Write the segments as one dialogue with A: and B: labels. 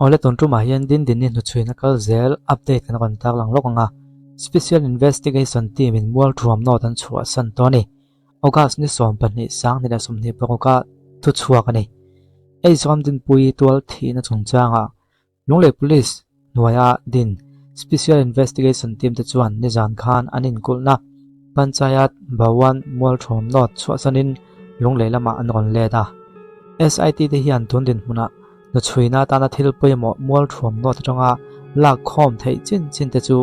A: Awle tun tumah hian Dindini hnuchhuina kal zel update kan rawn tarlang lawk ang a, Special Investigation Team in Mualthuam North an chhuahsan tawh a ni. August ni 12 2026 ah thuchhuak a ni. Eizawn Dinpuii tual thihna chungchangah Lunglei Police hnuaia din Special Investigation Team te chuan nizan khan an inkulhna Panchayat Bhawan Mualthuam North chhuahsanin Lunglei lamah an rawn let a. SIT te hian tun dinhmunah Hnuchhuina atana thil pawimawh mualthuam nawt atanga lak khawm theih chin chin te chu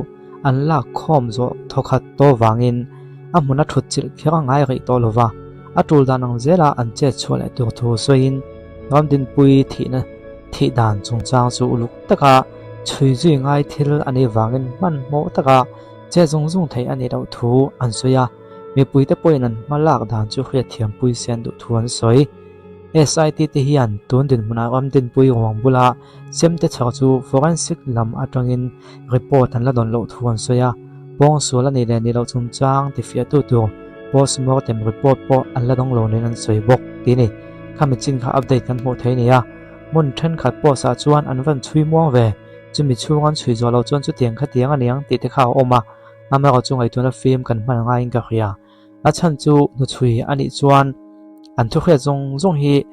A: an lak khawm zawh thawkhat tawh vangin a hmun a thut chilh kher a ngai rih tawh lova, a tul dan ang zela an chet chhuah leh tur thu sawiin Ramdinpuii thihna thih dan chungchang chu uluk taka chhui zui ngai thil a nih vangin hmanhmawh taka che zung zung theih a nih loh thu an sawi a, mipuite pawhin an hma lak dan chu hriatthiampui sen duh thu an sawi. SIT te hian tun dinhmunah Ramdinpui ruang bula chemte chhar chu forensic lam atangin report an la dawn loh thu an sawi a, pawngsual a nih leh nih loh chungchang tifiahtu tur postmortem report pawh an la dawng lo niin an sawi bawk tih a ni. Khami chin kha update kan hmuh thei a ni a, hmun thenkhat post ah chuan an van chhui muang ve, chumi chhung an chhui zawh loh chuan chutiang khatiang a niang tih te kha a awm a, amaherawhchu ngaihtuahna fim kan hman ngaiin ka hria. A chhan chu hnuchhui a nih chuan an thuhriat zawng zawng hi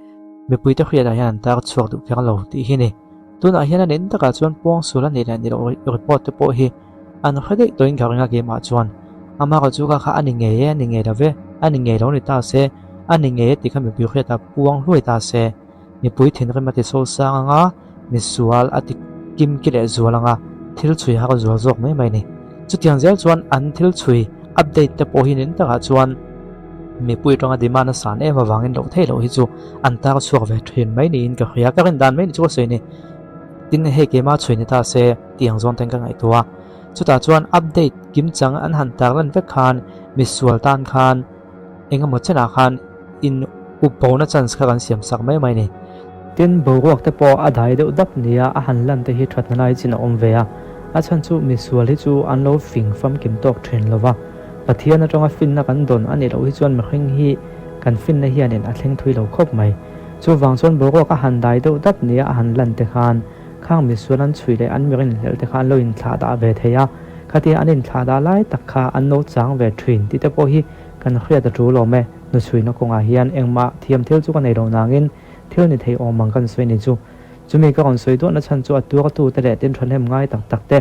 A: mipuite hriatah hian an tar chhuak duh kher lo tih hi a ni. Tunah hian a nen takah chuan pawngsual a nih leh ni loh report te pawh hi an hre daih tawhin ka ring a keimah chuan. Amaherawh chu kha kha a ni ngei e, a ni ngei lo ve, a ni ngei lo ni ta se, a ni ngei e tih kha mipui hriatah puang hluai ta se. Mipui thinrim a ti so sang ang a, misual a ti kim ki leh zual ang a, thil chhui har zual zawk mai mai a ni. Chutiang zel chuan an thil chhui update te pawh hi nin takah chuan mipui atanga demand a san em avangin loh theih loh hi chu an tar chhuak ve thin mai niin ka hria. Ka rin dan mai ni chu ka sawi ni. Tin, hei keimah chhui ni ta se tih ang zawn ten ka ngaihtuah a. Chutah chuan update kimchang an han tar lan vek khan misual tan khan Eng emaw chenah khan in up bona chance kha kan siam sak mai mai a ni. Tin, boruak te pawh a dai deuh dap nia a han lan te hi thatna lai chin a awm ve a. A chhan chu misual hi chu an lo fing famkim tawk thin lo va. Pathian atanga finna kan dawn a nih loh hi chuan mihring hi kan finna hianin a thleng thui lo khawp mai. Chuvang chuan boruak a han dai deuh dap nia a han lan te khan khang misual an chhui leh an mirin hlelh te kha an lo inthlah dah ve thei a. Khatia an inthlah dah lai tak kha an lo chang ve thin tih te pawh hi Kan hriat a tul awm e, hnuchhuina kawngah hian engmah thiam thil chu ka nei lo nangin thil ni thei awm ang kan sawi ni chu. Chumi ka rawn sawi duahna chhan chu a tuartu te leh tin thahnem ngai tak tak te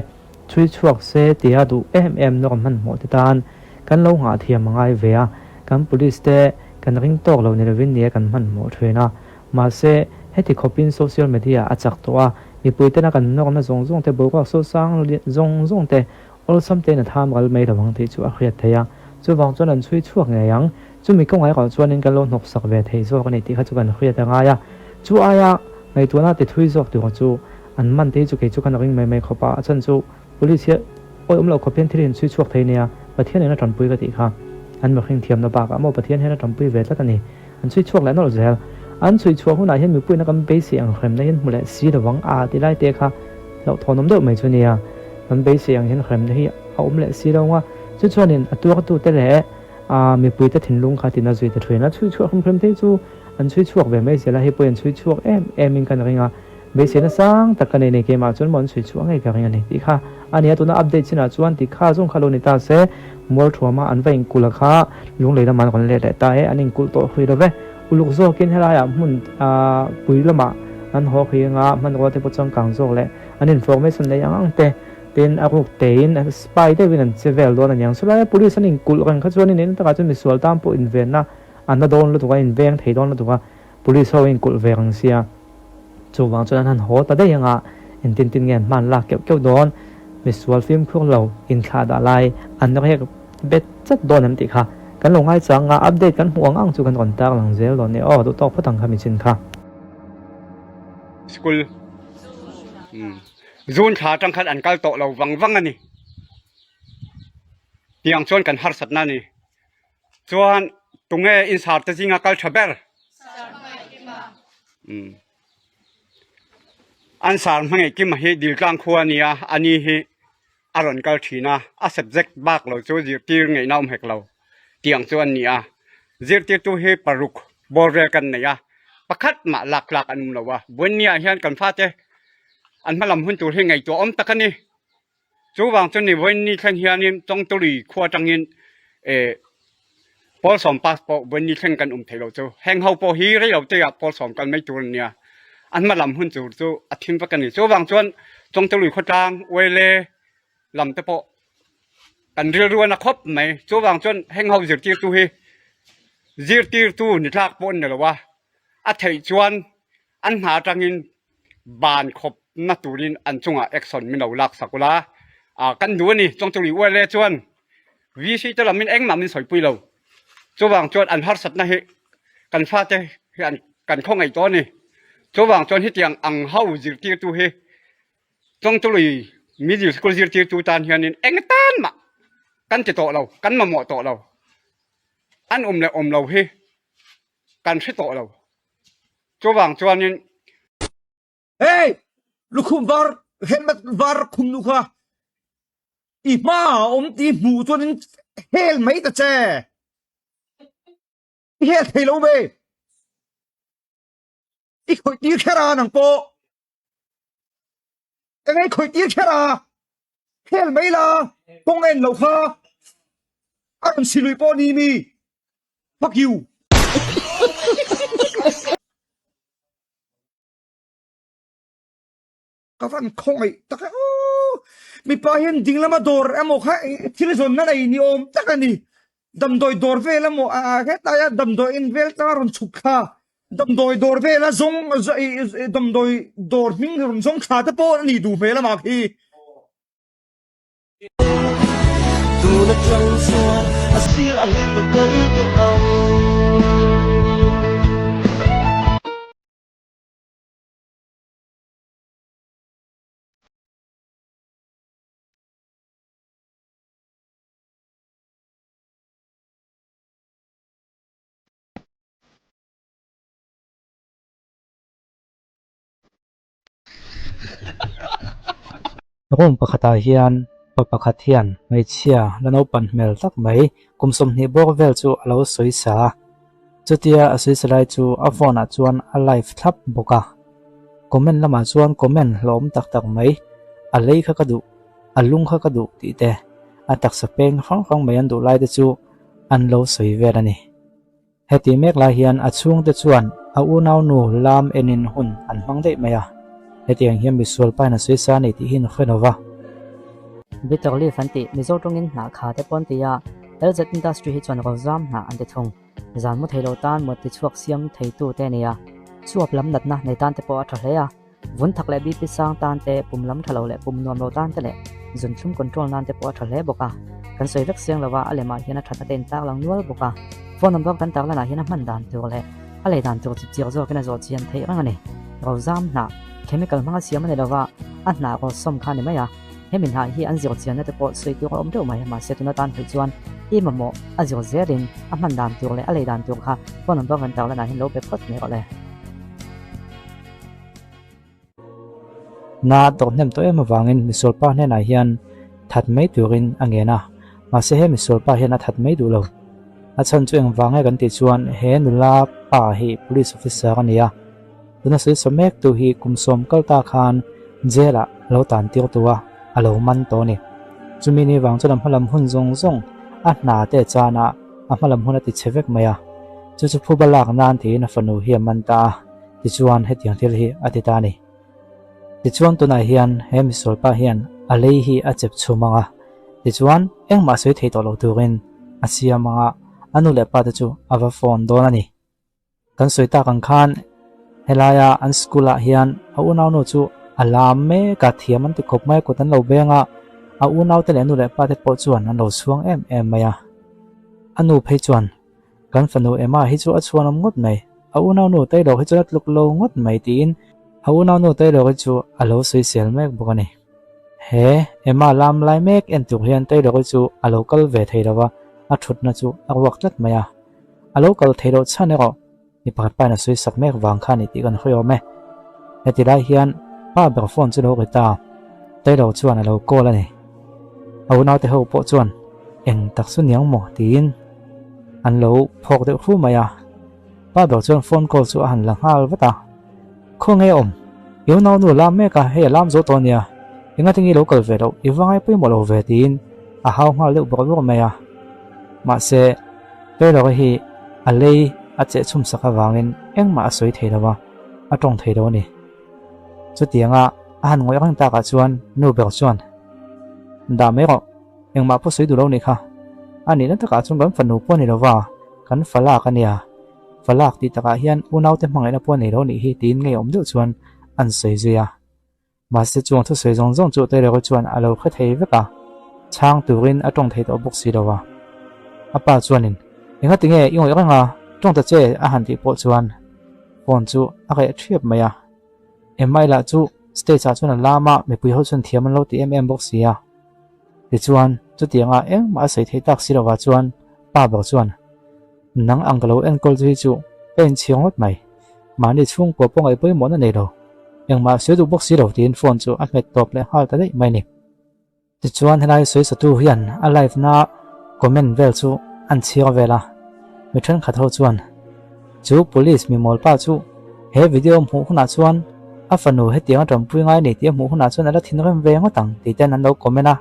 A: chhui chhuak se tia duh em em nawr hmanhmawh te tan kan lo nghah thiam a ngai ve a, kan police te kan ring tawk lo ni lovin nia kan hmanhmawh thin a. Mahse, heti khawpin social media a chak tawh a, mipui tena kan nawrna zawng zawng te boruak sawsang zawng zawng te Awlsam tein a tham ral mai lo ang tih chu a hriat theih a, chuvang chuan an chhui chhuak ngei ang. Chumi kawngai erawh chuanin kan lo hnawksak ve thei zawk a ni tih kha chu kan hriat a ngai a. Chu aia ngaihtuahna ti thui zawk tur chu an man te hi chu kei chu kan ring mai mai khawp a, a chhan chu Police hi awi awm loh khawp hian thil hi an chhui chhuak thei nia, Pathian in a tanpui ka tih kha an mihring thiamna bakah maw Pathian hian a tanpui ve tlat a ni. An chhui chhuak leh nawlh zel. An chhui chhuah hunah hian mipuiin a kan beisei ang hremna hian hmu leh si lovang a ti lai te kha hlauhthawnawm deuh mai chu nia. Kan beisei ang hian hremna hi a awm leh si lo nga. Chu chuanin a tuartute leh a mipuite thinlung kha tina zui ta thin a. Chhui chhuah hrem hrem te hi chu an chhui chhuak ve mai zel a, hei pawhin an chhui chhuak em em in kan ring a. Beiseina sang tak ka nei nei keimah chuan maw an chhui chhuah ngei ka ring a ni tih kha a ni a. Tuna update chinah chuan tih kha zawng kha lo ni ta se, Mualthuama an va inkulh a kha lunglei lamah an rawn let leh ta e, an inkulh tawh hrui lo ve. Uluk zawkin helaiah hmun pui lamah an haw khi anga hmanrua te pawh changkang zawk leh an information nei ang ang te tin a ruk tein spy deuhin an che vel dawn a niang. Chulaia police an inkulh reng kha chuanin eng takah chuan misual tan pawh invenna a na dawn lutuk a, inveng thei dawn lutuk a, police ho inkulh ve reng sia. Chuvang chuan an han haw ta daih anga engtin tin nge an hman lak keuh keuh dawn, misual fimkhur lo inthlah dah lai an rek bet chat dawn em tih kha kan lo ngaichang a, update kan hmuh ang ang chu kan rawn tarlang zel dawn e aw, duhtawk phawt ang kha michin kha.
B: School June thla atang khan an kal tawh lo vang vang a ni. Tiang chuan kan harsatna a ni. Chuan tunge insar te zinga kal tha ber? Umm. An sar hmangaih kima hi Diltlang khua a nia, a ni hi a rawn kal thin a, a subject bak lo chu zirtir ngaihna awm hek lo tiang chu an ni a. Zirtirtu hi paruk bawr vel kan nei a, pakhat mah lak tlak an awm lo a. Buannia hian kan fate. An hma lam hun tur hi ngaihtuah awm tak a ni. Chuvang chu ni vawiin ni thleng hianin Chawngtului khua atangin eh pawl sawm pass pawh vawiin ni thleng kan awm thei lo chu. Heng ho pawh hi rei lo te ah pawl sawm kal mai tur an nia. An hma lam hun tur chu a thim vek a ni. Chuvang chuan Chawngtului khawtlang Uaile lam te pawh kan rilru a na khawp mai. Chuvang chuan heng ho zirtirtu hi zirtirtu ni tlak pawh an ni lo a, a theih chuan an hna atangin ban khawp na turin an chungah action min lo lak sak ula ah kan duh a ni. Chawngchawlui ULA chuan VC te lamin engmah min sawipui lo. Chuvang chuan an harsatna hi kan fate hi an kan khawngaih tawh a ni. Chuvang chuan hetiang ang ho zirtirtu hi Chawngchawlui Middle School zirtirtu tan hianin eng tan mah kan ti tawh lo, kan mamawh tawh lo. An awm leh awm lo hi kan hre tawh lo. Chuvang chuanin.
C: Hey! Lukhum var, helmet var khum nu kha i hma a awm tih hmuh chuanin hel mai ta che. I hel thei lo ve. I khawih tir kher a nang pawh. Ka ngei khawih tir kher a. Hel mai la, kawng en lo kha. A rawn si lui pawh ni mi. Fuck you. Ka van khawngaih tak e aw. Mipa hian dinglama dawr emaw kha thil zawnna nei ni awm tak a ni. Damdawi dawr vel emaw hetaia damdawi en vel tanga rawn chhuk thla damdawi dawr vela zawng damdawi dawr hming rawn zawng thla te pawh a nih duh hmel amah khi.
D: Tun atang chuan a sir a hlim kan tawh ang.
A: Room pakhatah hian pa pakhat hian hmeichhia la naupan hmel tak mai kum 20 bawk vel chu a lo sawi sa a, chutia a sawi sa lai chu a phone ah chuan a live thlap bawk a, comment lamah chuan comment hlawm tak tak mai a lei kha ka duh a lung kha ka duh tih te a taksa peng hrang hrang mai an duh lai te chu an lo sawi vel a ni. Heti mek lai hian a chhungte chuan a unaunu lam enin hun an hmang daih mai a, hetiang hian misual pain a sawi sa a ni tih hi an hre lo va.
E: Bitter leaf an tih Mizo tawngin hnah kha te pawh an ti a, LZ Industry hi chuan Rozam hnah an ti thung. Zan mu thei lo tan mut tichhuak siam theitu te a ni a, chuap lam natna nei tan te pawh a tha hle a. Vun thak leh BP sang tan te, pum lam tha lo leh pum nuam lo tan te leh zunthlum control nan te pawh a tha hle bawk a. Kan sawi vek siang lova a lemah hian a thatna te intlak lang nual bawk a. Phone number kan tak lanah hian a hman dan tur leh a lei dan tur chip chiak zawkin a zawh chian theih reng a ni. Rozam hnah, chemical hmanga siam a ni lova, a hnah raw sawm kha a ni mai a. Hemi hnah hi an zir chianna te pawh sawi tur a awm deuh mai, mahse tuna tan theih chuan i mamawh a zir zelin a hman dan tur leh a lei dan tur kha phone number kan tak lanah hian lo be phawt mai rawh le.
A: Na tawrh hnem tawh em avangin misualpa hnenah hian that mai turin a ngen a, mahse he misualpa hian a that mai duh lo. A chhan chu engvang nge kan tih chuan he nula pa hi police officer a ni a, tuna sawi saw mek tu hi kum sawm kal ta khan jail ah lo tan tir tu a, a lo man tawh a ni. Chumi ni vang chuan a hmalam hun zawng zawng a hna te chan a, a hmalam hun a ti chhe vek mai a, chu chu phuba lak nan tiin a fanu hi a man ta a. Tichuan hetiang thil hi a ti ta a ni. Tichuan tunah hian he misual pa hian a lei hi a chep chhum ang a, tichuan engmah sawi thei tawh lo turin a siam ang a, a nu leh pa te chu a va phone dawn a ni. Kan sawi tak ang khan helaia an school ah hian a unaunu chu a lam mek a, thiam an ti khawp mai a, kut an lo beng a, a unaute leh a nu leh pa te pawh chuan an lo chhuang em em mai a. A nu phei chuan Kan fanu Emma hi chu a chhuanawm ngawt mai, a unaunu Taylor hi chuan a tluk lo ngawt mai tiin a unaunu Taylor hi chu a lo sawisel mek bawk a ni. He Emma lam lai mek en tur hian Taylor hi chu a lo kal ve thei lo va, a thutna chu a ruak tlat mai a. A lo kal thei loh chhan erawh mi pakhat pain a sawisak mek vang kha a ni tih kan hawi awm e. Heti lai hian pa ber phone chu lo ri ta, Taylor chuan a lo call a ni. A unaute ho pawh chuan eng tak chu niang maw tiin an lo phawk deuh hu mai a. Pa ber chuan phone call chu a han la nghal vat a, Khawnge awm? I unaunu a lam mek a, hei a lam zo tawh ania, engatinge i lo kal ve loh, i va ngai pawimawh lo ve tiin a hau nghal deuh bawrh bawrh mai a. Mahse, Taylor-a hi a lei a cheh chhum sak avangin engmah a sawi thei lo a, a tawng thei lo a ni. Chutianga a han ngawih reng takah chuan nu ber chuan, Dah mai rawh, engmah pawh sawi duh lo nih kha. A nihna takah chuan kan fanu pawh a ni lo va, kan fa lak a nia. Fa lak tih takah hian unaute hmangaihna pawh a nei lo nih hi tiin ngeiawm deuh chuan an sawi zui a. Mahse chuang thusawi zawng zawng chu Taylor-a chuan a lo hre thei vek a, chhang turin a tawng thei tawh bawk si lo a. A pa chuanin, Engati nge i ngawih reng a, tawng ta che a han tih pawh chuan phone chu a reh ṭhiap mai a. Emma-i lah chu stage ah chuan a lam a, mipui ho chuan thiam an lo ti em em bawk si a. Tichuan, chutianga engmah a sawi theih tak si lovah chuan pa ber chuan, Nang ang ka lo enkawl chu hi chu ka inchhir ngawt mai. Mahni chhungkua pawh ngaih pawimawhna nei lo. Engmah sawi duh bawk si lo tiin phone chu a hmet tawp leh nghal ta daih mai a ni. Tichuan helai sawisatu hian a live na comment vel chu an chhir vel a, mi thenkhat ho chuan chu police mi mawlpa chu he video hmuh hunah chuan a fanu hetiang a tanpui ngai a ni tih a hmuh hunah chuan a la thinrim ve ngawt ang tih ten an lo comment a.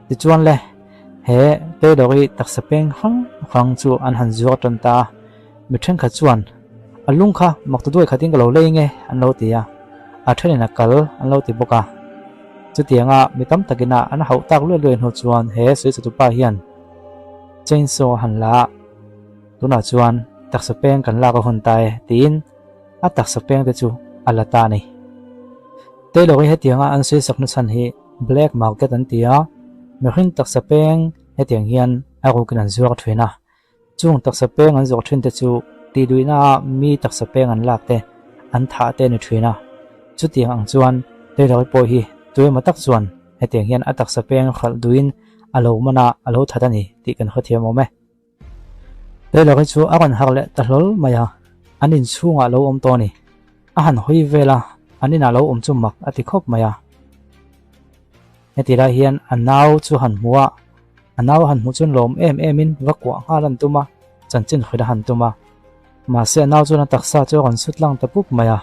A: Tichuan le he Taylor i taksa peng hrang hrang chu an han zuar tan ta a, mi thenkhat chuan A lung kha mak ta duai khatin ka lo lei nge an lo ti a, a thenin a kal an lo ti bawk a. Chutianga mi tam takin a an hauh tak luai luai hnu chuan he sawichatupa hian chainsaw a han la a, tunah chuan taksa peng kan lak a hun ta e tiin a taksa peng te chu a la ta a ni. Taylor hi hetianga an sawisak na chhan hi black market an ti a, mihring taksa peng hetiang hian a rukin an zuar thin a, Chung taksa peng an zawh thin te chu tihduihna ah mi taksa peng an lak te an thah te a ni thin a. Chutiang ang chuan Taylor-i pawh hi tuemaw tak chuan hetiang hian a taksa peng hralh duhin a lo man a, a lo that a ni tih kan hrethiam awm e. Taylor-i chu a rawn harh leh ta hlawl mai a, an inchhungah a lo awm tawh a ni. A han hawi vel a, an inah lo awm chu mak a ti khawp mai a. Heti lai hian a nau chu han hmu a, a nau a han hmuh chuan lawm em em in va kuah nghal an tum a, chanchin hrilh a han tum a. Mahse a nau chuan a taksa chu a rawn sut lang ta pup mai a.